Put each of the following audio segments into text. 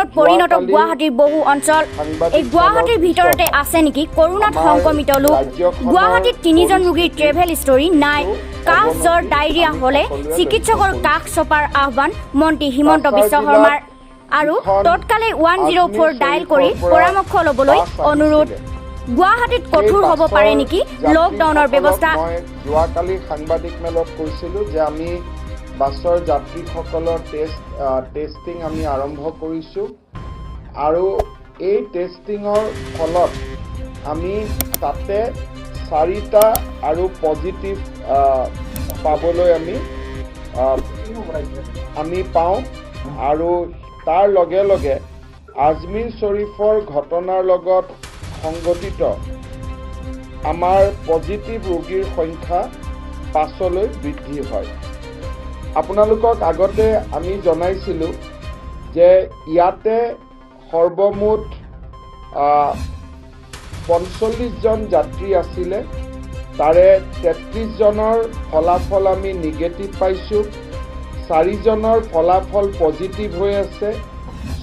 জ'নত পৰিণত যোৱাকালি গুৱাহাটীৰ বহু অঞ্চল। সাংবাদিক এই গুৱাহাটীৰ মেলৰ ভিতৰতে পিছত আছে নেকি কৰোণাত আমাৰ সংক্ৰমিত লোক? ৰাজ্যখনৰ গুৱাহাটীত তিনিজন ৰোগীৰ পৰিস্থিতিৰ ট্ৰেভেল ষ্টৰী নাই। কাহ, জ্বৰ, অৱনতি ডায়েৰিয়া আমি হলে সকলোৱে চিকিৎসকৰ লক্ষ্য কাষ চপাৰ আহ্বান মন্ত্ৰী হিমন্ত কাছাৰ বিশ্ব জিলাত শৰ্মাৰ আৰু যিখন তৎকালে 104 আজমিৰ ডায়েল কৰি শ্বৰীফৰ পৰা পৰামৰ্শ ল'বলৈ বাছ আহিছিলে, অনুৰোধ। গুৱাহাটীত কঠোৰ সেই হ'ব পাৰে বাছৰ নেকি লকডাউনৰ যাত্ৰীসকলক ব্যৱস্থা? মই যোৱাকালি সাংবাদিক মেলত কৈছিলোঁ যে আমি বাছৰ যাত্ৰীসকলৰ টেষ্টিং আমি আৰম্ভ কৰিছোঁ আৰু এই টেষ্টিঙৰ ফলত আমি তাতে চাৰিটা আৰু পজিটিভ পাবলৈ আমি পাওঁ আৰু তাৰ লগে লগে আজমিৰ শ্বৰীফৰ ঘটনাৰ লগত সংঘটিত আমাৰ পজিটিভ ৰোগীৰ সংখ্যা 5লৈ বৃদ্ধি হয়। আপোনালোকক আগতে আমি জনাইছিলোঁ যে ইয়াতে সৰ্বমুঠ 45জন যাত্ৰী আছিলে। তাৰে 33জনৰ ফলাফল আমি নিগেটিভ পাইছোঁ, চাৰিজনৰ ফলাফল পজিটিভ হৈ আছে,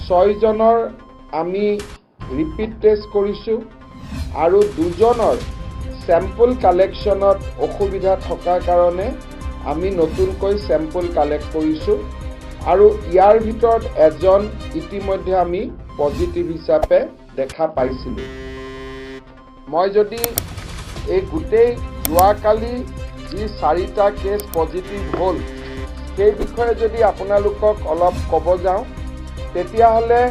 ছয়জনৰ আমি ৰিপিট টেষ্ট কৰিছোঁ আৰু দুজনৰ চেম্পল কালেকশ্যনত অসুবিধা থকাৰ কাৰণে আমি নতুনকৈ চেম্পল কালেক্ট কৰিছোঁ আৰু ইয়াৰ ভিতৰত এজন ইতিমধ্যে আমি পজিটিভ হিচাপে দেখা পাইছিলোঁ। মই যদি এই গোটেই যোৱাকালি যি চাৰিটা কেছ পজিটিভ হ'ল, সেই বিষয়ে যদি আপোনালোকক অলপ ক'ব যাওঁ, তেতিয়াহ'লে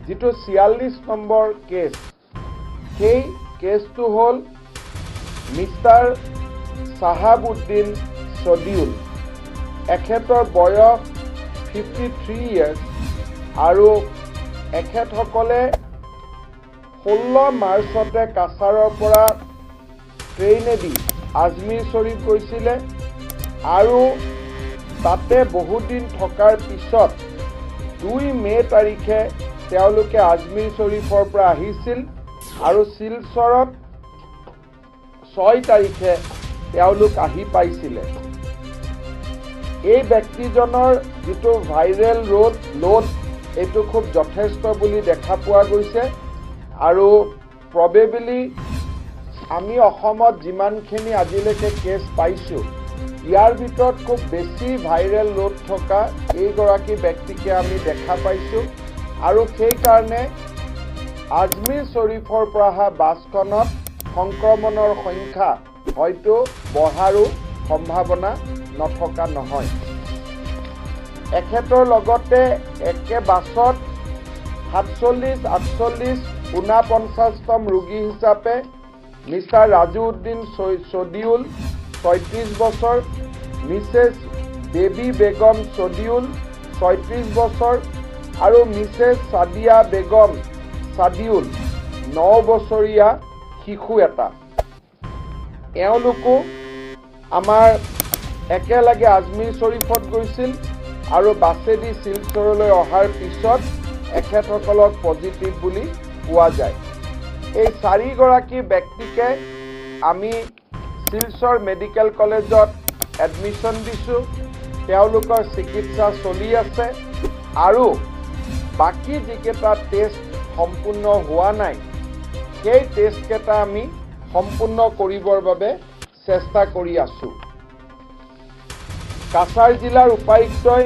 যিটো 46 নম্বৰ কেছ, সেই কেছটো হ'ল মিষ্টাৰ চাহাবুদ্দিন চদিউল। এখেতৰ বয়স 53 ইয়েৰ্ছ আৰু এখেতসকলে 16 মাৰ্চতে কাছাৰৰ পৰা ট্ৰেইনেদি আজমিৰ শ্বৰীফ গৈছিলে আৰু তাতে বহুদিন থকাৰ পিছত 2 মে' তাৰিখে তেওঁলোকে আজমিৰ শ্বৰীফৰ পৰা আহিছিল আৰু শিলচৰত 6 তাৰিখে তেওঁলোক আহি পাইছিলে। এই ব্যক্তিজনৰ যিটো ভাইৰেল লোড, এইটো খুব যথেষ্ট বুলি দেখা পোৱা গৈছে আৰু প্ৰবেবিলি আমি অসমত যিমানখিনি আজিলৈকে কেছ পাইছোঁ, ইয়াৰ ভিতৰত খুব বেছি ভাইৰেল লোড থকা এইগৰাকী ব্যক্তিকে আমি দেখা পাইছোঁ আৰু সেইকাৰণে আজমিৰ শ্বৰীফৰ পৰা অহা বাছখনত সংক্ৰমণৰ সংখ্যা হয়তো বঢ়াৰো সম্ভাৱনা নথকা নহয়। এখেতৰ লগতে একে বাছত 47, 48, 49তম ৰোগী হিচাপে মিষ্টাৰ ৰাজু উদ্দিন চদিউল, 36 বছৰ, মিছেছ বেবী বেগম চদিউল, 36 বছৰ আৰু মিছেছ ছাদিয়া বেগম ছাদিউল, 9 বছৰীয়া শিশু এটা, এওঁলোকো আমাৰ একেলগে আজমিৰ শ্বৰীফত গৈছিল আৰু বাছেদি শিলচৰলৈ অহাৰ পিছত এখেতসকলক পজিটিভ বুলি পোৱা যায়। এই চাৰিগৰাকী ব্যক্তিকে আমি শিলচৰ মেডিকেল কলেজত এডমিশ্যন দিছোঁ। তেওঁলোকৰ চিকিৎসা চলি আছে আৰু বাকী যিকেইটা টেষ্ট সম্পূৰ্ণ হোৱা নাই, সেই টেষ্টকেইটা আমি সম্পূৰ্ণ কৰিবৰ বাবে চেষ্টা কৰি আছোঁ। কাছাৰ জিলাৰ উপায়ুক্তই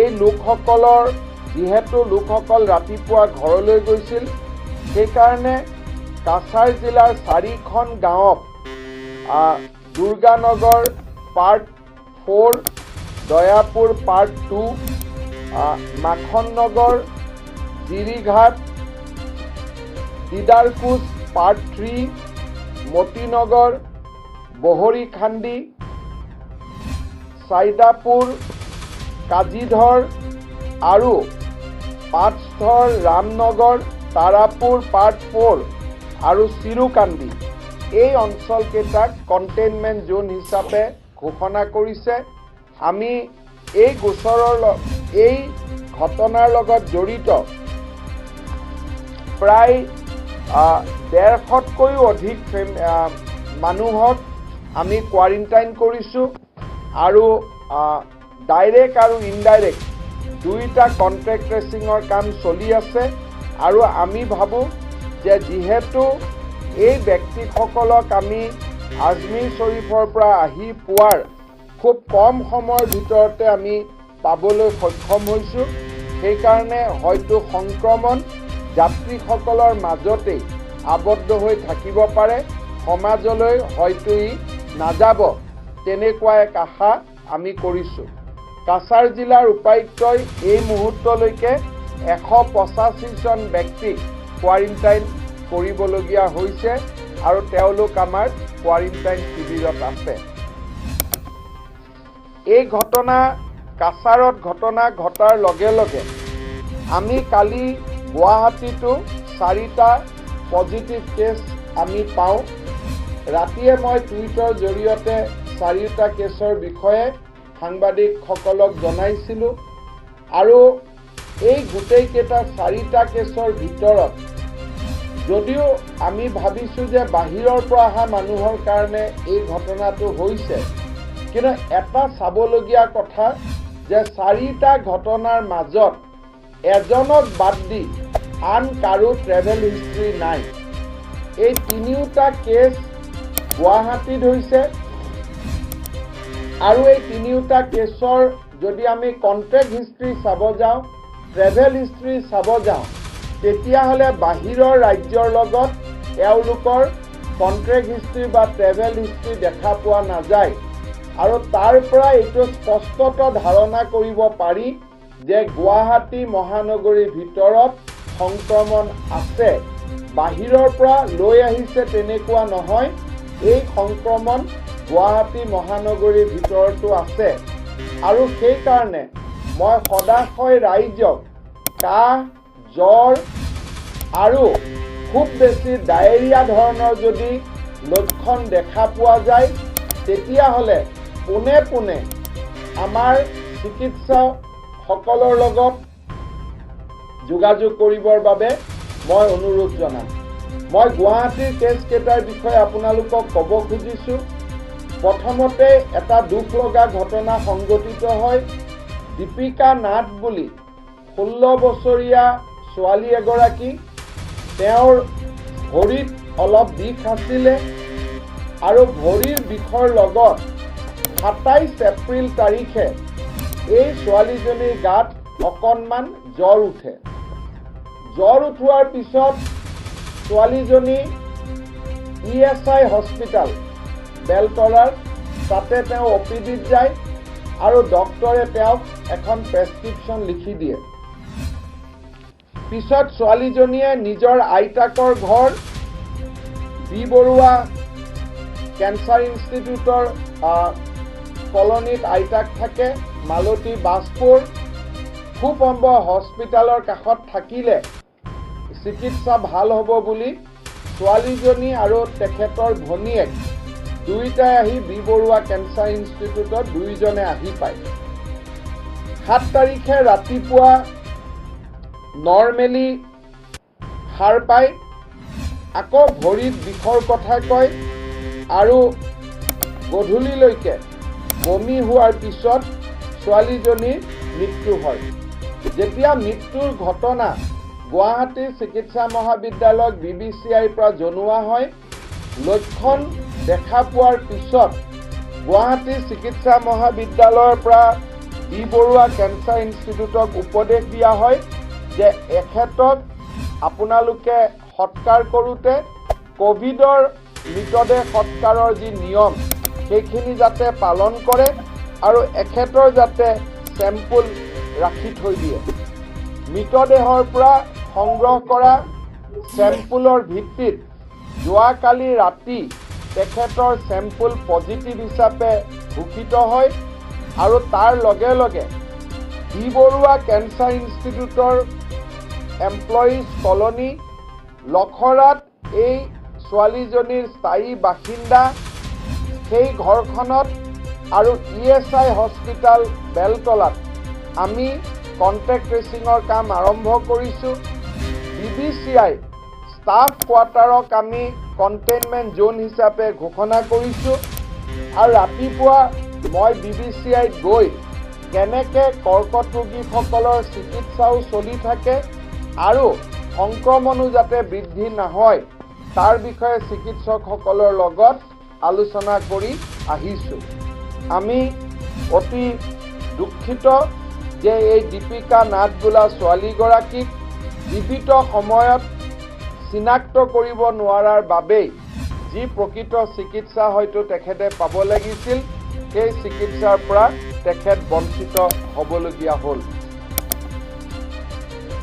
এই লোকসকলৰ, যিহেতু লোকসকল ৰাতিপুৱা ঘৰলৈ গৈছিল, সেইকাৰণে কাছাৰ জিলাৰ চাৰিখন গাঁৱক দুৰ্গানগৰ part 4, Dayapur part 2, মাখননগৰ, Jirighat, দিদাৰকুচ part 3, মতিনগৰ, বহৰীখান্দি, চাইদাপুৰ, কাজিধৰ আৰু পাঁচথৰ ৰামনগৰ, তাৰাপুৰ পাৰ্ট 4 আৰু চিৰুকান্দি, এই অঞ্চলকেইটাক কণ্টেইনমেণ্ট জ'ন হিচাপে ঘোষণা কৰিছে। আমি এই গোচৰৰ এই ঘটনাৰ লগত জড়িত প্ৰায় 150তকৈও অধিক মানুহক আমি কোৱাৰেণ্টাইন কৰিছোঁ আৰু ডাইৰেক্ট আৰু ইনডাইৰেক্ট দুইটা কণ্টেক্ট ট্ৰেচিঙৰ কাম চলি আছে আৰু আমি ভাবোঁ যে যিহেতু এই ব্যক্তিসকলক আমি আজমিৰ শ্বৰীফৰ পৰা আহি পোৱাৰ খুব কম সময়ৰ ভিতৰতে আমি পাবলৈ সক্ষম হৈছোঁ, সেইকাৰণে হয়তো সংক্ৰমণ যাত্ৰীসকলৰ মাজতেই আবদ্ধ হৈ থাকিব পাৰে, সমাজলৈ হয়তো ই নাযাব, তেনেকুৱা এক আশা আমি কৰিছোঁ। কাছাৰ জিলাৰ উপায়ুক্তই এই মুহূৰ্তলৈকে 185জন ব্যক্তিক কোৱাৰেণ্টাইন কৰিবলগীয়া হৈছে আৰু তেওঁলোক আমাৰ কোৱাৰেণ্টাইন শিবিৰত আছে। এই ঘটনা কাছাৰত ঘটনা ঘটাৰ লগে লগে আমি কালি গুৱাহাটীতো 4টা পজিটিভ কেছ আমি পাওঁ। ৰাতিয়ে মই টুইটৰ জৰিয়তে 4টা কেছৰ বিষয়ে সাংবাদিকসকলক জনাইছিলোঁ আৰু এই গোটেইকেইটা 4টা কেছৰ ভিতৰত যদিও আমি ভাবিছোঁ যে বাহিৰৰ পৰা অহা মানুহৰ কাৰণে এই ঘটনাটো হৈছে, কিন্তু এটা চাবলগীয়া কথা যে 4টা ঘটনাৰ মাজত এজনক বাদ দি আন কাৰো ট্ৰেভেল হিষ্ট্ৰী নাই। এই 3টা কেছ গুৱাহাটীত হৈছে আৰু এই 3টা কেছৰ যদি আমি কণ্টেক্ট হিষ্ট্ৰী চাব যাওঁ, ট্ৰেভেল হিষ্ট্ৰী চাব যাওঁ, তেতিয়াহ'লে বাহিৰৰ ৰাজ্যৰ লগত এওঁলোকৰ কণ্টেক্ট হিষ্ট্ৰী বা ট্ৰেভেল হিষ্ট্ৰী দেখা পোৱা নাযায় আৰু তাৰ পৰা এইটো স্পষ্টত ধাৰণা কৰিব পাৰি যে গুৱাহাটী মহানগৰীৰ ভিতৰত সংক্ৰমণ আছে, বাহিৰৰ পৰা লৈ আহিছে তেনেকুৱা নহয়, এই সংক্ৰমণ গুৱাহাটী মহানগৰীৰ ভিতৰতো আছে। আৰু সেইকাৰণে মই সদাশয় ৰাইজক কাহ, জ্বৰ আৰু খুব বেছি ডায়েৰিয়া ধৰণৰ যদি লক্ষণ দেখা পোৱা যায়, তেতিয়াহ'লে পোনে পোনে আমাৰ চিকিৎসকসকলৰ লগত যোগাযোগ কৰিবৰ বাবে মই অনুৰোধ জনাম। মই গুৱাহাটীৰ কেছকেইটাৰ বিষয়ে আপোনালোকক ক'ব খুজিছোঁ। প্ৰথমতে এটা দুখ লগা ঘটনা সংঘটিত হয়। দীপিকা নাথ বুলি 16 বছৰীয়া ছোৱালী এগৰাকী, তেওঁৰ ভৰিত অলপ বিষ আছিলে আৰু ভৰিৰ বিষৰ লগত 27 এপ্ৰিল তাৰিখে এই ছোৱালীজনীৰ গাত অকণমান জ্বৰ উঠে। জ্বৰ উঠোৱাৰ পিছত ছোৱালীজনী ESI hospital বেলতলাৰ তাতে তেওঁ OPDত যায় আৰু ডক্টৰে তেওঁক এখন প্ৰেছক্ৰিপশ্যন লিখি দিয়ে। পিছত ছোৱালীজনীয়ে নিজৰ আইতাকৰ ঘৰ বি বৰুৱা কেঞ্চাৰ ইনষ্টিটিউটৰ কলনীত আইতাক থাকে, মালতী বাছপুৰ, খুব সম্ভৱ হস্পিটেলৰ কাষত থাকিলে চিকিৎসা ভাল হ'ব বুলি ছোৱালীজনী আৰু তেখেতৰ ভনীয়েক দুয়োটাই আহি বি বৰুৱা কেঞ্চাৰ ইনষ্টিটিউটত দুয়োজনে আহি পায়। 7 তাৰিখে ৰাতিপুৱা নৰ্মেলি সাৰ পায়, আকৌ ভৰিত বিষৰ কথা কয় আৰু গধূলিলৈকে বমি হোৱাৰ পিছত ছোৱালীজনীৰ মৃত্যু হয়। যেতিয়া মৃত্যুৰ ঘটনা গুৱাহাটী চিকিৎসা মহাবিদ্যালয়ক BBCIৰ পৰা জনোৱা হয়, লক্ষণ দেখা পোৱাৰ পিছত গুৱাহাটী চিকিৎসা মহাবিদ্যালয়ৰ পৰা বি বৰুৱা কেঞ্চাৰ ইনষ্টিটিউটক উপদেশ দিয়া হয় যে এখেতক আপোনালোকে সৎকাৰ কৰোঁতে ক'ভিডৰ মৃতদেহ সৎকাৰৰ যি নিয়ম সেইখিনি যাতে পালন কৰে আৰু এখেতৰ যাতে চেম্পুল ৰাখি থৈ দিয়ে। মৃতদেহৰ পৰা সংগ্ৰহ কৰা চেম্পুলৰ ভিত্তিত যোৱাকালি ৰাতি তেখেতৰ চেম্পুল পজিটিভ হিচাপে ঘোষিত হয় আৰু তাৰ লগে লগে বি বৰুৱা কেঞ্চাৰ ইনষ্টিটিউটৰ এমপ্লয়িজ কলনী লখৰাত এই ছোৱালীজনীৰ স্থায়ী বাসিন্দা সেই ঘৰখনত আৰু ESI hospital বেলতলাত আমি কণ্টেক্ট ট্ৰেচিঙৰ কাম আৰম্ভ কৰিছোঁ। BBCI staff কোৱাৰ্টাৰক আমি কণ্টেইনমেণ্ট জ'ন হিচাপে ঘোষণা কৰিছোঁ আৰু ৰাতিপুৱা মই BBCIত গৈ কেনেকৈ কৰ্কট ৰোগীসকলৰ চিকিৎসাও চলি থাকে আৰু সংক্ৰমণো যাতে বৃদ্ধি নহয় তাৰ বিষয়ে চিকিৎসকসকলৰ লগত আলোচনা কৰি আহিছোঁ। আমি অতি দুখিত যে এই দীপিকা নাথ বোলা ছোৱালীগৰাকীক জীৱিত সময়ত চিনাক্ত কৰিব নোৱাৰাৰ বাবেই যি প্ৰকৃত চিকিৎসা হয়তো তেখেতে পাব লাগিছিল, সেই চিকিৎসাৰ পৰা তেখেত বঞ্চিত হ'বলগীয়া হ'ল।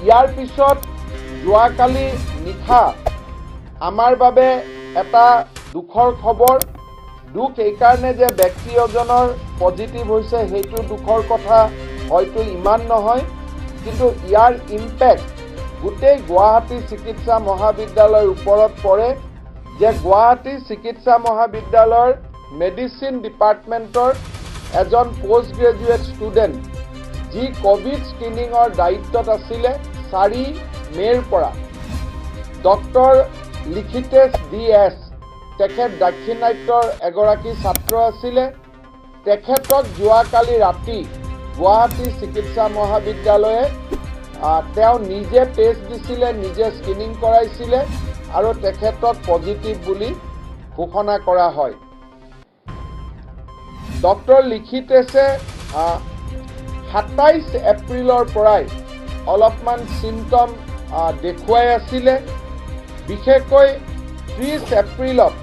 ইয়াৰ পিছত যোৱাকালি নিশা আমাৰ বাবে এটা দুখৰ খবৰ। দুখ এইকাৰণে যে ব্যক্তি এজনৰ পজিটিভ হৈছে, সেইটো দুখৰ কথা হয়তো ইমান নহয়, কিন্তু ইয়াৰ ইম্পেক্ট গোটেই গুৱাহাটী চিকিৎসা মহাবিদ্যালয়ৰ ওপৰত পৰে যে গুৱাহাটী চিকিৎসা মহাবিদ্যালয়ৰ মেডিচিন ডিপাৰ্টমেণ্টৰ এজন পষ্ট গ্ৰেজুৱেট ষ্টুডেণ্ট যি ক'ভিড স্ক্ৰিনিঙৰ দায়িত্বত আছিলে 4 মে'ৰ পৰা, ডক্টৰ লিখিতেশ ডি এছ, তেখেত দাক্ষিণাত্যৰ এগৰাকী ছাত্ৰ আছিলে। তেখেতক যোৱাকালি ৰাতি গুৱাহাটী চিকিৎসা মহাবিদ্যালয়ে তেওঁ নিজে টেষ্ট দিছিলে, নিজে স্ক্ৰিনিং কৰাইছিলে আৰু তেখেতক পজিটিভ বুলি ঘোষণা কৰা হয়। ডক্টৰ লিখিতেশে 27 এপ্ৰিলৰ পৰাই অলপমান চিমটম দেখুৱাই আছিলে। বিশেষকৈ 30 এপ্ৰিলত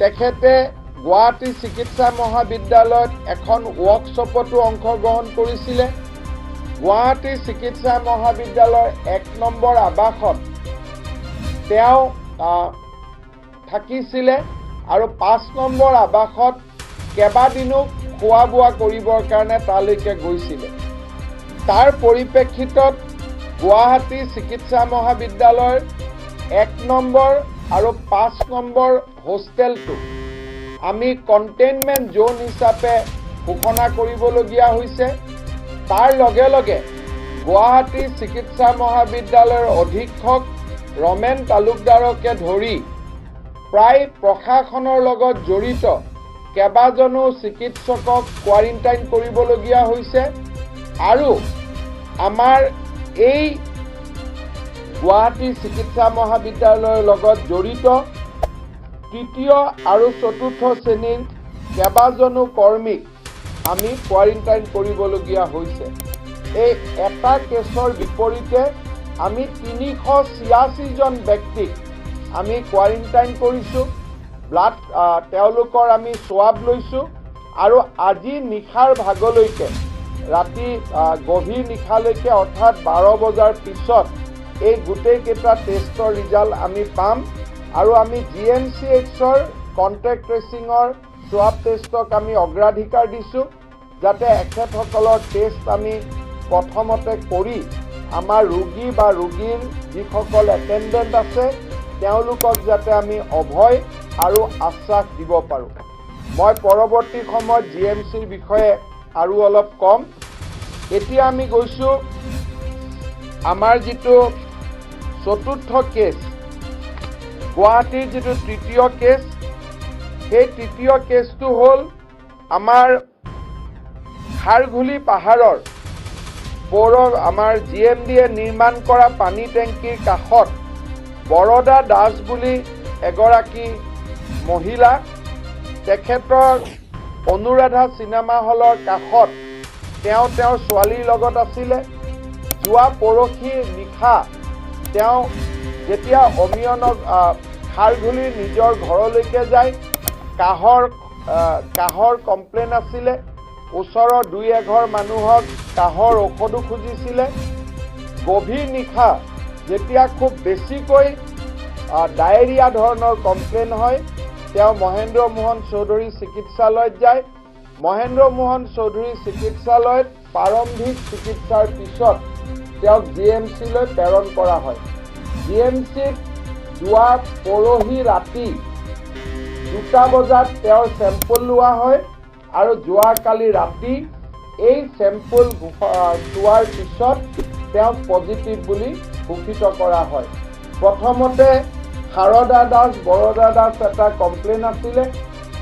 তেখেতে গুৱাহাটী চিকিৎসা মহাবিদ্যালয়ত এখন ৱৰ্কশ্বপতো অংশগ্ৰহণ কৰিছিলে। গুৱাহাটী চিকিৎসা মহাবিদ্যালয়ৰ 1 নম্বৰ আৱাসত তেওঁ থাকিছিলে আৰু 5 নম্বৰ আৱাসত কেইবাদিনো খোৱা বোৱা কৰিবৰ কাৰণে তালৈকে গৈছিলে। তাৰ পৰিপ্ৰেক্ষিতত গুৱাহাটী চিকিৎসা মহাবিদ্যালয়ৰ 1 নম্বৰ আৰু 5 নম্বৰ হোষ্টেলটো আমি কণ্টেইনমেণ্ট জ'ন হিচাপে ঘোষণা কৰিবলগীয়া হৈছে। তাৰ লগে লগে গুৱাহাটী চিকিৎসা মহাবিদ্যালয়ৰ অধীক্ষক ৰমেন তালুকদাৰকে ধৰি প্ৰায় প্ৰশাসনৰ লগত জড়িত কেইবাজনো চিকিৎসকক কোৱাৰেণ্টাইন কৰিবলগীয়া হৈছে আৰু আমাৰ এই গুৱাহাটী চিকিৎসা মহাবিদ্যালয়ৰ লগত জড়িত তৃতীয় আৰু চতুৰ্থ শ্ৰেণীৰ কেইবাজনো কৰ্মীক আমি কোৱাৰেণ্টাইন কৰিবলগীয়া হৈছে। এই এটা কেছৰ বিপৰীতে আমি 386জন ব্যক্তিক আমি কোৱাৰেণ্টাইন কৰিছোঁ, ব্লাড তেওঁলোকৰ আমি সোৱাব লৈছোঁ আৰু আজি নিশাৰ ভাগলৈকে, ৰাতি গভীৰ নিশালৈকে অৰ্থাৎ 12 বজাৰ পিছত এই গোটেইকেইটা টেষ্টৰ ৰিজাল্ট আমি পাম আৰু আমি জি এম চি এইচৰ কণ্টেক্ট ট্ৰেচিঙৰ সোৱাব টেষ্টক আমি অগ্ৰাধিকাৰ দিছোঁ, যাতে এখেতসকলৰ টেষ্ট আমি প্ৰথমতে কৰি আমাৰ ৰোগী বা ৰোগীৰ যিসকল এটেণ্ডেণ্ট আছে তেওঁলোকক যাতে আমি অভয় আৰু আশ্বাস দিব পাৰোঁ। মই পৰৱৰ্তী সময়ত জি এম চিৰ বিষয়ে আৰু অলপ ক'ম। এতিয়া আমি গৈছোঁ আমাৰ যিটো চতুৰ্থ কেছ, গুৱাহাটীৰ যিটো তৃতীয় কেছ, সেই তৃতীয় কেছটো হ'ল আমাৰ খাৰঘুলি পাহাৰৰ পৌৰ আমাৰ জি এম ডিয়ে নিৰ্মাণ কৰা পানী টেংকিৰ কাষত বৰদা দাস বুলি এগৰাকী মহিলা, তেখেতৰ অনুৰাধা চিনেমা হলৰ কাষত তেওঁ তেওঁৰ ছোৱালীৰ লগত আছিলে। যোৱা পৰহি নিশা তেওঁ যেতিয়া অমিয়নক খাৰঘুলিৰ নিজৰ ঘৰলৈকে যায়, কাহৰ কমপ্লেইন আছিলে, ওচৰৰ দুই এঘৰ মানুহক কাহৰ ঔষধো খুজিছিলে। গভীৰ নিশা যেতিয়া খুব বেছিকৈ ডায়েৰিয়া ধৰণৰ কমপ্লেইন হয়, তেওঁ মহেন্দ্ৰ মোহন চৌধুৰী চিকিৎসালয়ত যায়। মহেন্দ্ৰ মোহন চৌধুৰী চিকিৎসালয়ত প্ৰাৰম্ভিক চিকিৎসাৰ পিছত তেওঁক জি এম চিলৈ প্ৰেৰণ কৰা হয়। জি এম চিত যোৱা পৰহি ৰাতি 2টা বজাত তেওঁৰ চেম্পল লোৱা হয় আৰু যোৱাকালি ৰাতি এই চেম্পল চোৱাৰ পিছত তেওঁক পজিটিভ বুলি ঘোষিত কৰা হয়। প্ৰথমতে সাৰদা দাস, বৰদা দাস এটা কমপ্লেইন আছিলে,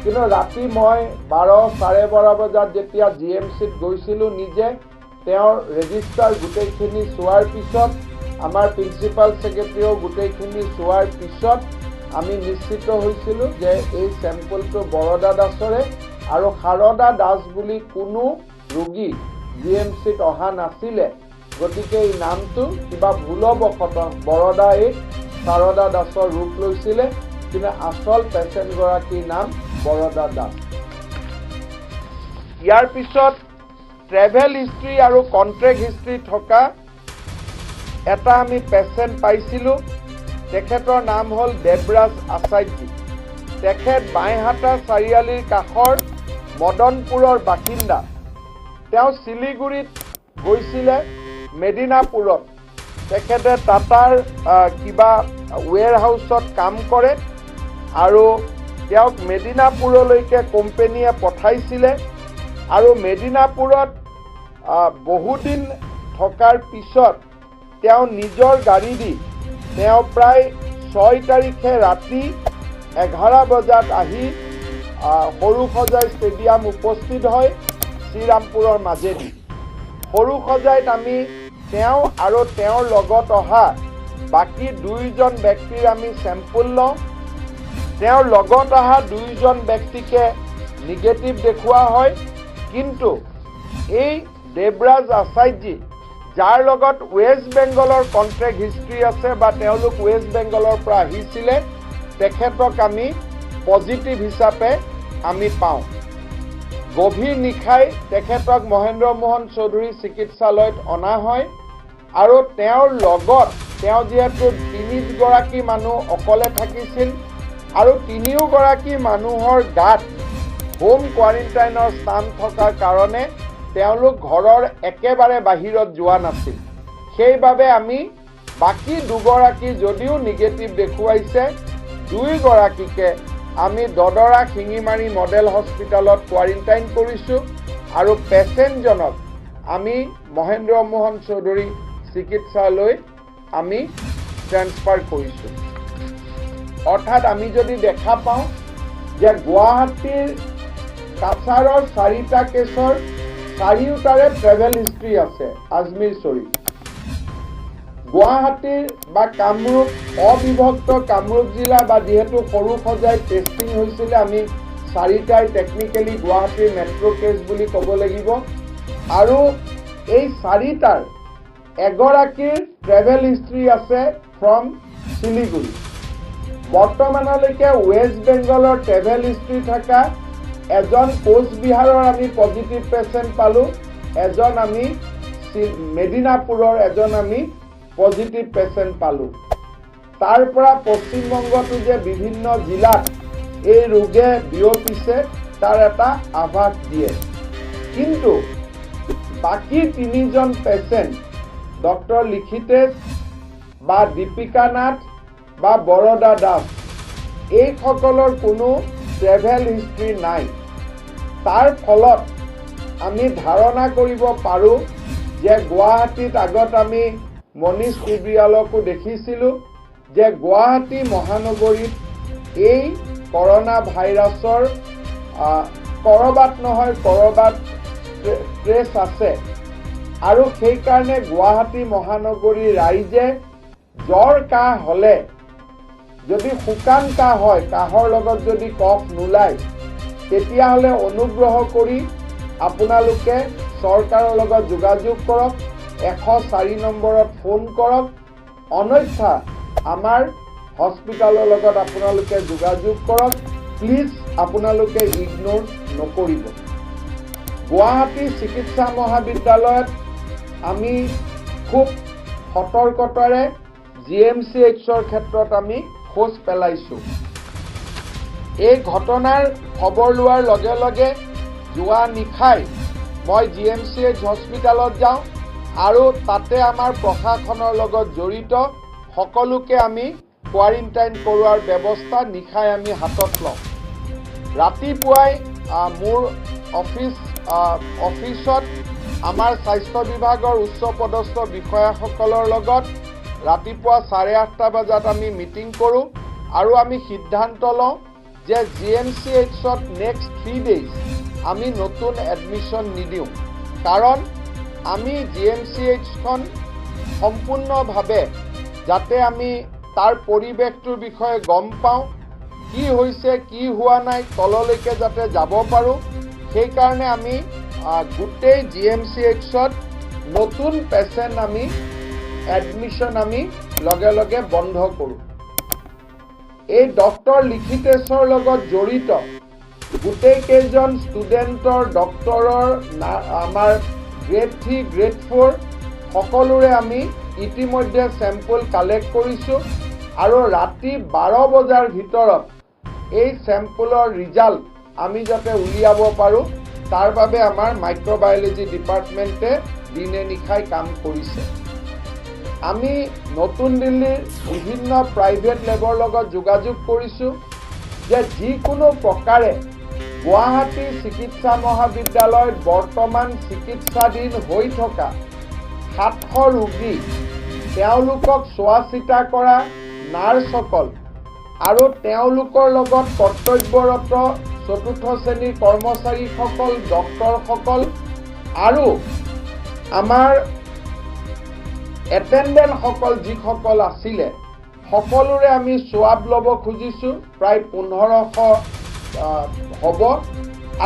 কিন্তু ৰাতি মই 12, 12:30 বজাত যেতিয়া জি এম চিত গৈছিলোঁ নিজে, তেওঁৰ ৰেজিষ্টাৰ গোটেইখিনি চোৱাৰ পিছত, আমাৰ প্ৰিন্সিপাল ছেক্ৰেটেৰীও গোটেইখিনি চোৱাৰ পিছত আমি নিশ্চিত হৈছিলোঁ যে এই চেম্পলটো বৰদা দাসৰে আৰু সাৰদা দাস বুলি কোনো ৰোগী জি এম চিত অহা নাছিলে। গতিকে এই নামটো কিবা ভুলবশতঃ বৰদা এই সাৰদা দাসৰ ৰূপ লৈছিলে, কিন্তু আচল পেচেণ্টগৰাকীৰ নাম বৰদা দাস। ইয়াৰ পিছত ট্ৰেভেল হিষ্ট্ৰী আৰু কণ্ট্ৰেক্ট হিষ্ট্ৰী থকা এটা আমি পেচেণ্ট পাইছিলোঁ। তেখেতৰ নাম হ'ল দেৱৰাজ আচাৰ্যী। তেখেত বাইহাটা চাৰিআলিৰ কাষৰ মদনপুৰৰ বাসিন্দা। তেওঁ শিলিগুৰিত গৈছিলে, মেদিনাপুৰত তেখেতে টাটাৰ কিবা ৱেৰ হাউচত কাম কৰে আৰু তেওঁক মেদিনাপুৰলৈকে কোম্পেনীয়ে পঠাইছিলে আৰু মেদিনাপুৰত বহুদিন থকাৰ পিছত তেওঁ নিজৰ গাড়ী দি তেওঁ প্ৰায় 6 তাৰিখে ৰাতি 11 বজাত আহি সৰুসজাই ষ্টেডিয়াম উপস্থিত হয় শ্ৰীৰামপুৰৰ মাজেদি। সৰুসজাইত আমি তেওঁ আৰু তেওঁৰ লগত অহা বাকী 2জন ব্যক্তিৰ আমি চেম্পুল লওঁ। তেওঁৰ লগত অহা 2জন ব্যক্তিকে নিগেটিভ দেখুওৱা হয়, কিন্তু এই দেৱৰাজ আচাৰ্যী, যাৰ লগত ৱেষ্ট বেংগলৰ কণ্ট্ৰেক্ট হিষ্ট্ৰী আছে বা তেওঁলোক ৱেষ্ট বেংগলৰ পৰা আহিছিলে, তেখেতক আমি পজিটিভ হিচাপে আমি পাওঁ। গভীৰ নিশাই তেখেতক মহেন্দ্ৰ মোহন চৌধুৰী চিকিৎসালয়ত অনা হয় আৰু তেওঁৰ লগত তেওঁ যিহেতু 3গৰাকী মানুহ অকলে থাকিছিল আৰু 3গৰাকী মানুহৰ গাত হোম কোৱাৰেণ্টাইনৰ স্থান থকাৰ কাৰণে তেওঁলোক ঘৰৰ একেবাৰে বাহিৰত যোৱা নাছিল। সেইবাবে আমি বাকী 2গৰাকী যদিও নিগেটিভ দেখুৱাইছে, 2গৰাকীকে আমি দদৰা শিঙিমাৰী মডেল হস্পিটেলত কোৱাৰেণ্টাইন কৰিছোঁ আৰু পেচেণ্টজনক আমি মহেন্দ্ৰ মোহন চৌধুৰী চিকিৎসালয় আমি ট্ৰেন্সফাৰ কৰিছোঁ। অৰ্থাৎ আমি যদি দেখা পাওঁ যে গুৱাহাটীৰ কাছাৰৰ 4টা কেছৰ 4টাৰে ট্ৰেভেল হিষ্ট্ৰী আছে আজমিৰ শ্বৰীফ। গুৱাহাটীৰ বা কামৰূপ, অবিভক্ত কামৰূপ জিলা বা যিহেতু সৰুসজাই টেষ্টিং হৈছিলে, আমি 4টাই টেকনিকেলি গুৱাহাটীৰ মেট্ৰ' কেছ বুলি ক'ব লাগিব। আৰু এই 4টাৰ এগৰাকীৰ ট্ৰেভেল হিষ্ট্ৰী আছে ফ্ৰম শিলিগুৰি। বৰ্তমানলৈকে ৱেষ্ট বেংগলৰ ট্ৰেভেল হিষ্ট্ৰী থকা এজন কোচবিহাৰৰ আমি পজিটিভ পেচেণ্ট পালোঁ, এজন আমি মেদিনাপুৰৰ এজন আমি পজিটিভ পেচেণ্ট পালোঁ। তাৰ পৰা পশ্চিমবংগতো যে বিভিন্ন জিলাত এই ৰোগে বিয়পিছে তাৰ এটা আভাস দিয়ে। কিন্তু বাকী 3জন পেচেণ্ট ডক্টৰ লিখিতেশ বা দীপিকা নাথ বা বৰদা দাস, এইসকলৰ কোনো ট্ৰেভেল হিষ্ট্ৰী নাই। তাৰ ফলত আমি ধাৰণা কৰিব পাৰোঁ যে গুৱাহাটীত আগত আমি মনীষ তিব্ৰিয়ালকো দেখিছিলোঁ যে গুৱাহাটী মহানগৰীত এই কৰোণা ভাইৰাছৰ ক'ৰবাত নহয় ক'ৰবাত ট্ৰেছ আছে আৰু সেইকাৰণে গুৱাহাটী মহানগৰীৰ ৰাইজে জ্বৰ কাহ হ'লে, যদি শুকান কাহ হয়, কাহৰ লগত যদি কফ নোলায়, তেতিয়াহ'লে অনুগ্ৰহ কৰি আপোনালোকে চৰকাৰৰ লগত যোগাযোগ কৰক, 104 নম্বৰত ফোন কৰক, অন্যথা আমাৰ হস্পিটেলৰ লগত আপোনালোকে যোগাযোগ কৰক। প্লিজ আপোনালোকে ইগন'ৰ নকৰিব। গুৱাহাটী চিকিৎসা মহাবিদ্যালয়ত আমি খুব সতৰ্কতাৰে জি এম চি এইচৰ ক্ষেত্ৰত আমি খোজ পেলাইছোঁ। এই ঘটনাৰ খবৰ লোৱাৰ লগে লগে যোৱা নিশাই মই জি এম চি এইচ হস্পিটেলত যাওঁ আৰু তাতে আমাৰ প্ৰশাসনৰ লগত জড়িত সকলোকে আমি কোৱাৰেণ্টাইন কৰোৱাৰ ব্যৱস্থা নিশাই আমি হাতত লওঁ। ৰাতিপুৱাই মোৰ অফিচত আমাৰ স্বাস্থ্য বিভাগৰ উচ্চ পদস্থ বিষয়াসকলৰ লগত ৰাতিপুৱা 8:30 বজাত আমি মিটিং কৰোঁ আৰু আমি সিদ্ধান্ত লওঁ যে জি এম চি এইচত নেক্সট 3 ডেইজ আমি নতুন এডমিশ্যন নিদিওঁ, কাৰণ আমি জি এম চি এইচখন সম্পূৰ্ণভাৱে যাতে আমি তাৰ পৰিৱেশটোৰ বিষয়ে গম পাওঁ, কি হৈছে কি হোৱা নাই, তললৈকে যাতে যাব পাৰোঁ। সেইকাৰণে আমি গোটেই জি এম চি এইচত নতুন পেচেণ্ট আমি এডমিশ্যন আমি লগে লগে বন্ধ কৰোঁ। এই ডক্টৰ লিখিতেশৰ লগত জড়িত গোটেইকেইজন ষ্টুডেণ্টৰ, ডক্টৰৰ, আমাৰ গ্ৰেড 3, গ্ৰেড 4 সকলোৰে আমি ইতিমধ্যে চেম্পল কালেক্ট কৰিছোঁ আৰু ৰাতি 12 বজাৰ ভিতৰত এই চেম্পলৰ ৰিজাল্ট আমি যাতে উলিয়াব পাৰোঁ, তাৰ বাবে আমাৰ মাইক্ৰ'বায়'লজি ডিপাৰ্টমেণ্টে দিনে নিশাই কাম কৰিছে। আমি নতুন দিল্লীৰ বিভিন্ন প্ৰাইভেট লেবৰ লগত যোগাযোগ কৰিছোঁ যে যিকোনো প্ৰকাৰে গুৱাহাটী চিকিৎসা মহাবিদ্যালয়ত বৰ্তমান চিকিৎসাধীন হৈ থকা 700 ৰোগী, তেওঁলোকক চোৱা চিতা কৰা নাৰ্ছসকল আৰু তেওঁলোকৰ লগত কৰ্তব্যৰত চতুৰ্থ শ্ৰেণীৰ কৰ্মচাৰীসকল, ডক্তৰসকল আৰু আমাৰ এটেণ্ডেণ্টসকল যিসকল আছিলে, সকলোৰে আমি চোৱাব ল'ব খুজিছোঁ। প্ৰায় 1500 হ'ব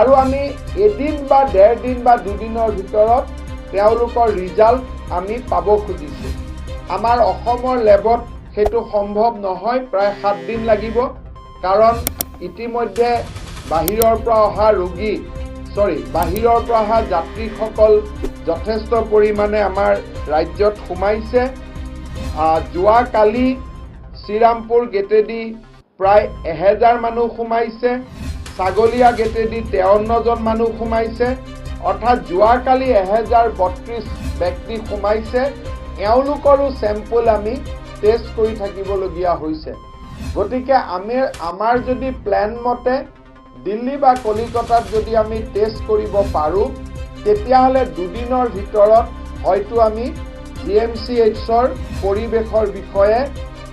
আৰু আমি এদিন বা ডেৰ দিন বা দুদিনৰ ভিতৰত তেওঁলোকৰ ৰিজাল্ট আমি পাব খুজিছোঁ। আমাৰ অসমৰ লেবত সেইটো সম্ভৱ নহয়, প্ৰায় 7 দিন লাগিব, কাৰণ ইতিমধ্যে বাহিৰৰ পৰা অহা ৰোগী, চৰি, বাহিৰৰ পৰা অহা যাত্ৰীসকল যথেষ্ট পৰিমাণে আমাৰ ৰাজ্যত সোমাইছে। যোৱাকালি শ্ৰীৰামপুৰ গেটেদি প্ৰায় 1000 মানুহ সোমাইছে, ছাগলীয়া গেটেদি 53জন মানুহ সোমাইছে। অৰ্থাৎ যোৱাকালি 1032 ব্যক্তি সোমাইছে। এওঁলোকৰো চেম্পল আমি টেষ্ট কৰি থাকিবলগীয়া হৈছে। গতিকে আমি আমাৰ যদি প্লেন মতে দিল্লী বা কলিকতাত যদি আমি টেষ্ট কৰিব পাৰোঁ, তেতিয়াহ'লে দুদিনৰ ভিতৰত হয়তো আমি জি এম চি এইচৰ পৰিৱেশৰ বিষয়ে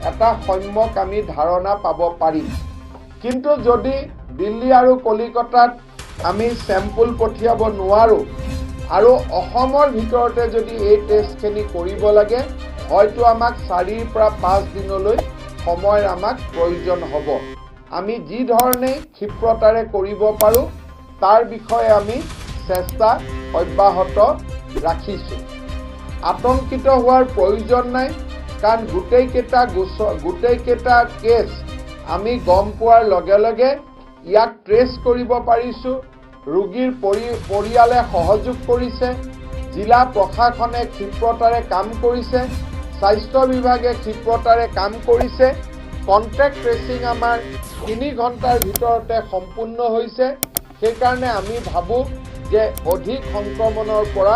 এটা সম্যক আমি ধাৰণা পাব পাৰিম। কিন্তু যদি দিল্লী আৰু কলিকতাত আমি চেম্পল পঠিয়াব নোৱাৰোঁ আৰু অসমৰ ভিতৰতে যদি এই টেষ্টখিনি কৰিব লাগে, হয়তো আমাক 4ৰ পৰা 5 দিনলৈ সময়ৰ আমাক প্ৰয়োজন হ'ব। আমি যি ধৰণে ক্ষিপ্ৰতাৰে কৰিব পাৰোঁ, তাৰ বিষয়ে আমি চেষ্টা অব্যাহত ৰাখিছোঁ। আতংকিত হোৱাৰ প্ৰয়োজন নাই, কাৰণ গোটেইকেইটা গোচৰ, গোটেইকেইটা কেছ আমি গম পোৱাৰ লগে লগে ইয়াক ট্ৰেছ কৰিব পাৰিছোঁ। ৰোগীৰ পৰিয়ালে সহযোগ কৰিছে, জিলা প্ৰশাসনে ক্ষিপ্ৰতাৰে কাম কৰিছে, স্বাস্থ্য বিভাগে ক্ষিপ্ৰতাৰে কাম কৰিছে। কণ্টেক্ট ট্ৰেচিং আমাৰ 3 ঘণ্টাৰ ভিতৰতে সম্পূৰ্ণ হৈছে। সেইকাৰণে আমি ভাবোঁ যে অধিক সংক্ৰমণৰ পৰা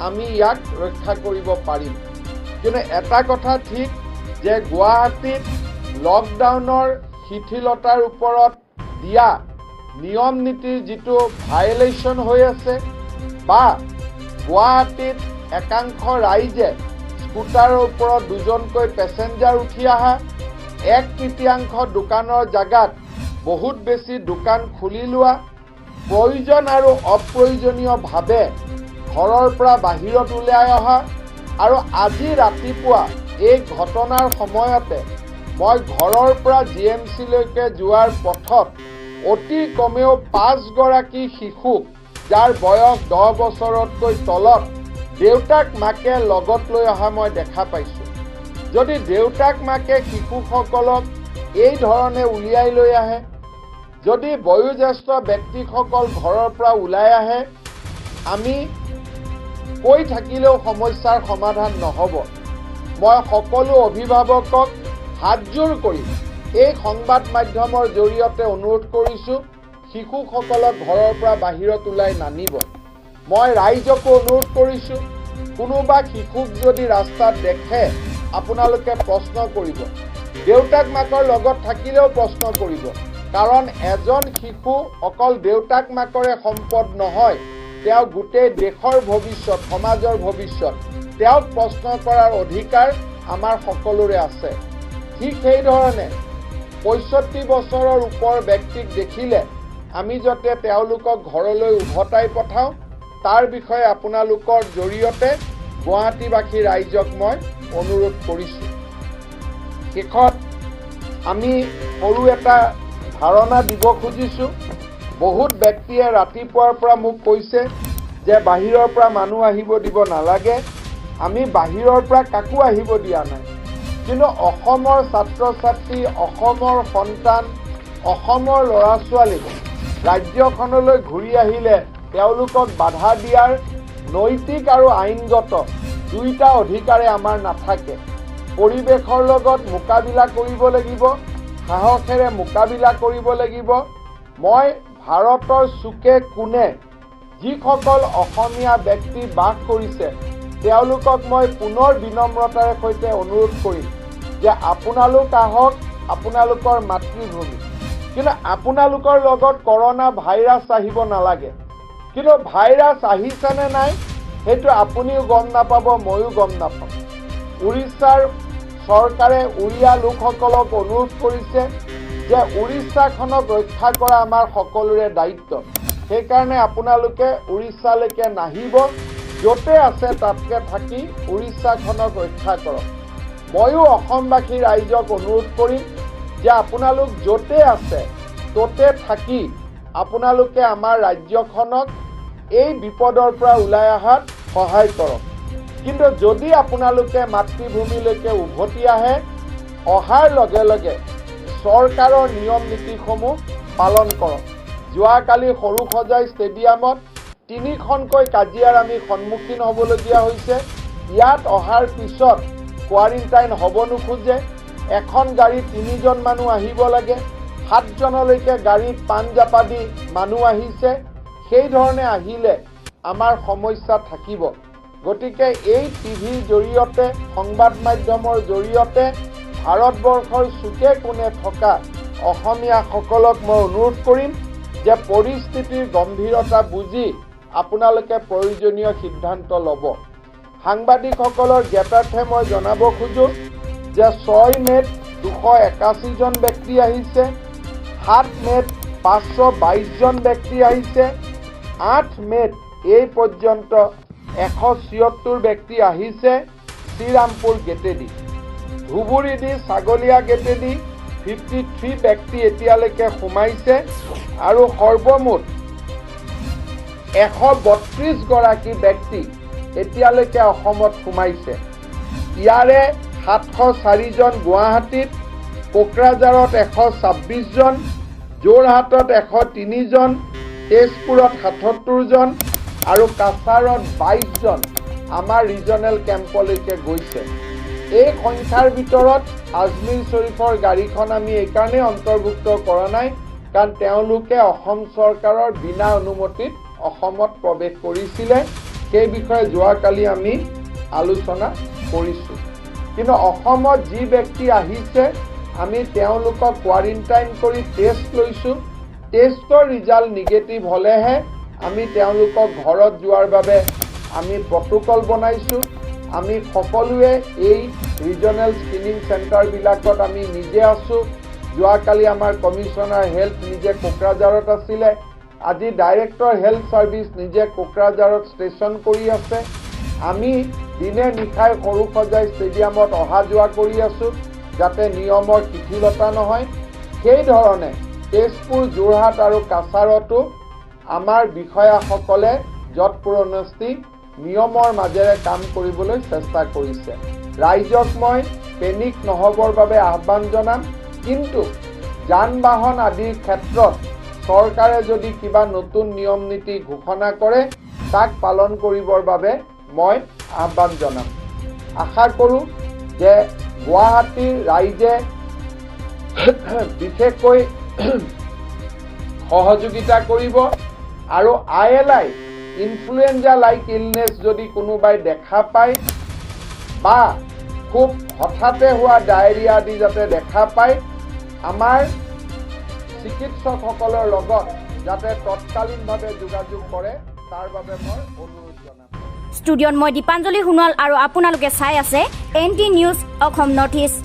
আমি ইয়াক ৰক্ষা কৰিব পাৰিম। কিন্তু এটা কথা ঠিক যে গুৱাহাটীত লকডাউনৰ শিথিলতাৰ ওপৰত দিয়া নিয়ম নীতিৰ যিটো ভায়লেশ্যন হৈ আছে বা গুৱাহাটীত একাংশ ৰাইজে স্কুটাৰৰ ওপৰত দুজনকৈ পেচেঞ্জাৰ উঠি অহা, এক তৃতীয়াংশ দোকানৰ জাগাত বহুত বেছি দোকান খুলি লোৱা, প্ৰয়োজন আৰু অপ্ৰয়োজনীয়ভাৱে ঘৰৰ পৰা বাহিৰত ওলাই অহা আৰু আজি ৰাতিপুৱা এই ঘটনাৰ সময়তে মই ঘৰৰ পৰা জি এম চিলৈকে যোৱাৰ পথত অতি কমেও পাঁচগৰাকী শিশুক, যাৰ বয়স 10 বছৰতকৈ তলত, দেউতাক মাকে লগত লৈ অহা মই দেখা পাইছোঁ। যদি দেউতাক মাকে শিশুসকলক এই ধৰণে উলিয়াই লৈ আহে, যদি বয়োজ্যেষ্ঠ ব্যক্তিসকল ঘৰৰ পৰা ওলাই আহে, আমি কৈ থাকিলেও সমস্যাৰ সমাধান নহ'ব। মই সকলো অভিভাৱকক হাতযোৰ কৰি এই সংবাদ মাধ্যমৰ জৰিয়তে অনুৰোধ কৰিছোঁ, শিশুসকলক ঘৰৰ পৰা বাহিৰত ওলাই নানিব। মই ৰাইজকো অনুৰোধ কৰিছোঁ, কোনোবা শিশুক যদি ৰাস্তাত দেখে, আপোনালোকে প্ৰশ্ন কৰিব, দেউতাক মাকৰ লগত থাকিলেও প্ৰশ্ন কৰিব, কাৰণ এজন শিশু অকল দেউতাক মাকৰে সম্পদ নহয়, তেওঁ গোটেই দেশৰ ভৱিষ্যত, সমাজৰ ভৱিষ্যত। তেওঁক প্ৰশ্ন কৰাৰ অধিকাৰ আমাৰ সকলোৰে আছে। ঠিক সেইধৰণে 65 বছৰৰ ওপৰ ব্যক্তিক দেখিলে আমি যাতে তেওঁলোকক ঘৰলৈ উভতাই পঠাওঁ, তাৰ বিষয়ে আপোনালোকৰ জৰিয়তে গুৱাহাটীবাসী ৰাইজক মই অনুৰোধ কৰিছোঁ। শেষত আমি সৰু এটা ধাৰণা দিব খুজিছোঁ। বহুত ব্যক্তিয়ে ৰাতিপুৱাৰ পৰা মোক কৈছে যে বাহিৰৰ পৰা মানুহ আহিব দিব নালাগে। আমি বাহিৰৰ পৰা কাকো আহিব দিয়া নাই, কিন্তু অসমৰ ছাত্ৰ ছাত্ৰী, অসমৰ সন্তান, অসমৰ ল'ৰা ছোৱালীক ৰাজ্যখনলৈ ঘূৰি আহিলে তেওঁলোকক বাধা দিয়াৰ নৈতিক আৰু আইনগত দুইটা অধিকাৰে আমাৰ নাথাকে। পৰিৱেশৰ লগত মোকাবিলা কৰিব লাগিব, সাহসেৰে মোকাবিলা কৰিব লাগিব। মই ভাৰতৰ চুকে কোণে যিসকল অসমীয়া ব্যক্তি বাস কৰিছে, তেওঁলোকক মই পুনৰ বিনম্ৰতাৰে সৈতে অনুৰোধ কৰিম যে আপোনালোক আহক, আপোনালোকৰ মাতৃভূমি, কিন্তু আপোনালোকৰ লগত কৰোণা ভাইৰাছ আহিব নালাগে। কিন্তু ভাইৰাছ আহিছেনে নাই, সেইটো আপুনিও গম নাপাব, ময়ো গম নাপাম। উৰিষ্যাৰ চৰকাৰে উৰিয়া লোকসকলক অনুৰোধ কৰিছে যে উৰিষ্যাখনক ৰক্ষা কৰা আমাৰ সকলোৰে দায়িত্ব। সেইকাৰণে আপোনালোকে উৰিষ্যালৈকে নাহিব, য'তে আছে তাতকে থাকি উৰিষ্যাখনক ৰক্ষা কৰক। ময়ো অসমবাসী ৰাইজক অনুৰোধ কৰিম যে আপোনালোক য'তে আছে ত'তে থাকি আপোনালোকে আমাৰ ৰাজ্যখনক এই বিপদৰ পৰা ওলাই অহাত সহায় কৰক। কিন্তু যদি আপোনালোকে মাতৃভূমিলৈকে উভতি আহে, অহাৰ লগে লগে চৰকাৰৰ নিয়ম নীতিসমূহ পালন কৰক। যোৱাকালি সৰুসজাই ষ্টেডিয়ামত তিনিখনকৈ কাজিয়াৰ আমি সন্মুখীন হ'বলগীয়া হৈছে। ইয়াত অহাৰ পিছত কোৱাৰেণ্টাইন হ'ব নোখোজে। এখন গাড়ীত তিনিজন মানুহ আহিব লাগে, সাতজনলৈকে গাড়ীত পাণ জাপা দি মানুহ আহিছে। সেই ধৰণে আহিলে আমাৰ সমস্যা থাকিব। গতিকে এই টিভিৰ জৰিয়তে, সংবাদ মাধ্যমৰ জৰিয়তে ভাৰতবৰ্ষৰ চুকে কোণে থকা অসমীয়াসকলক মই অনুৰোধ কৰিম যে পৰিস্থিতিৰ গম্ভীৰতা বুজি আপোনালোকে প্ৰয়োজনীয় সিদ্ধান্ত ল'ব। সাংবাদিকসকলৰ জ্ঞাতাৰ্থে মই জনাব খোজোঁ যে 6 মে'ত 281জন ব্যক্তি আহিছে, 7 মে'ত 522জন ব্যক্তি আহিছে, 8 মে'ত এই পৰ্যন্ত 176 ব্যক্তি আহিছে শ্ৰীৰামপুৰ গেটেদি। ধুবুৰীদি ছাগলীয়া গেটেদি 53 ব্যক্তি এতিয়ালৈকে সোমাইছে আৰু সৰ্বমুঠ 132গৰাকী ব্যক্তি এতিয়ালৈকে অসমত সোমাইছে। ইয়াৰে 704জন গুৱাহাটীত, কোকৰাঝাৰত 126জন, যোৰহাটত 103জন, তেজপুৰত 77জন আৰু কাছাৰত 22জন আমাৰ ৰিজনেল কেম্পলৈকে গৈছে। এই সংখ্যাৰ ভিতৰত আজমিৰ শ্বৰীফৰ গাড়ীখন আমি এইকাৰণেই অন্তৰ্ভুক্ত কৰা নাই, কাৰণ তেওঁলোকে অসম চৰকাৰৰ বিনা অনুমতিত অসমত প্ৰৱেশ কৰিছিলে। সেই বিষয়ে যোৱাকালি আমি আলোচনা কৰিছোঁ। কিন্তু অসমত যি ব্যক্তি আহিছে, আমি তেওঁলোকক কোৱাৰেণ্টাইন কৰি টেষ্ট লৈছোঁ। টেষ্টৰ ৰিজাল্ট নিগেটিভ হ'লেহে আমি তেওঁলোকক ঘৰত যোৱাৰ বাবে আমি প্ৰট'কল বনাইছোঁ। আমি সকলোৱে এই ৰিজনেল স্ক্ৰিনিং চেণ্টাৰবিলাকত আমি নিজে আছোঁ। যোৱাকালি আমাৰ কমিশ্যনাৰ হেল্থ নিজে কোকৰাঝাৰত আছিলে। আজি ডাইৰেক্টৰ হেল্থ ছাৰ্ভিচ নিজে কোকৰাঝাৰত ষ্টেচন কৰি আছে। আমি দিনে নিশাই সৰুসজাই ষ্টেডিয়ামত অহা যোৱা কৰি আছোঁ, যাতে নিয়মৰ শিথিলতা নহয়। সেইধৰণে তেজপুৰ, যোৰহাট আৰু কাছাৰতো আমাৰ বিষয়াসকলে যৎপৰোনাস্তি নিয়মৰ মাজেৰে কাম কৰিবলৈ চেষ্টা কৰিছে। ৰাইজক মই পেনিক নহ'বৰ বাবে আহ্বান জনাম, কিন্তু যান বাহন আদিৰ ক্ষেত্ৰত চৰকাৰে যদি কিবা নতুন নিয়ম নীতি ঘোষণা কৰে, তাক পালন কৰিবৰ বাবে মই আহ্বান জনাম। আশা কৰোঁ যে গুৱাহাটীৰ ৰাইজে বিশেষকৈ সহযোগিতা কৰিব আৰু ILI, influenza like illness যদি কোনোবাই দেখা পায় বা খুব হঠাতে হোৱা ডায়েৰিয়া আদি যাতে দেখা পায়, আমাৰ চিকিৎসকসকলৰ লগত যাতে তৎকালীনভাৱে যোগাযোগ কৰে, তাৰ বাবে মই অনুৰোধ জনাম। ষ্টুডিঅ'ত মই দীপাঞ্জলি সোণোৱাল আৰু আপোনালোকে চাই আছে N T news Assam north east.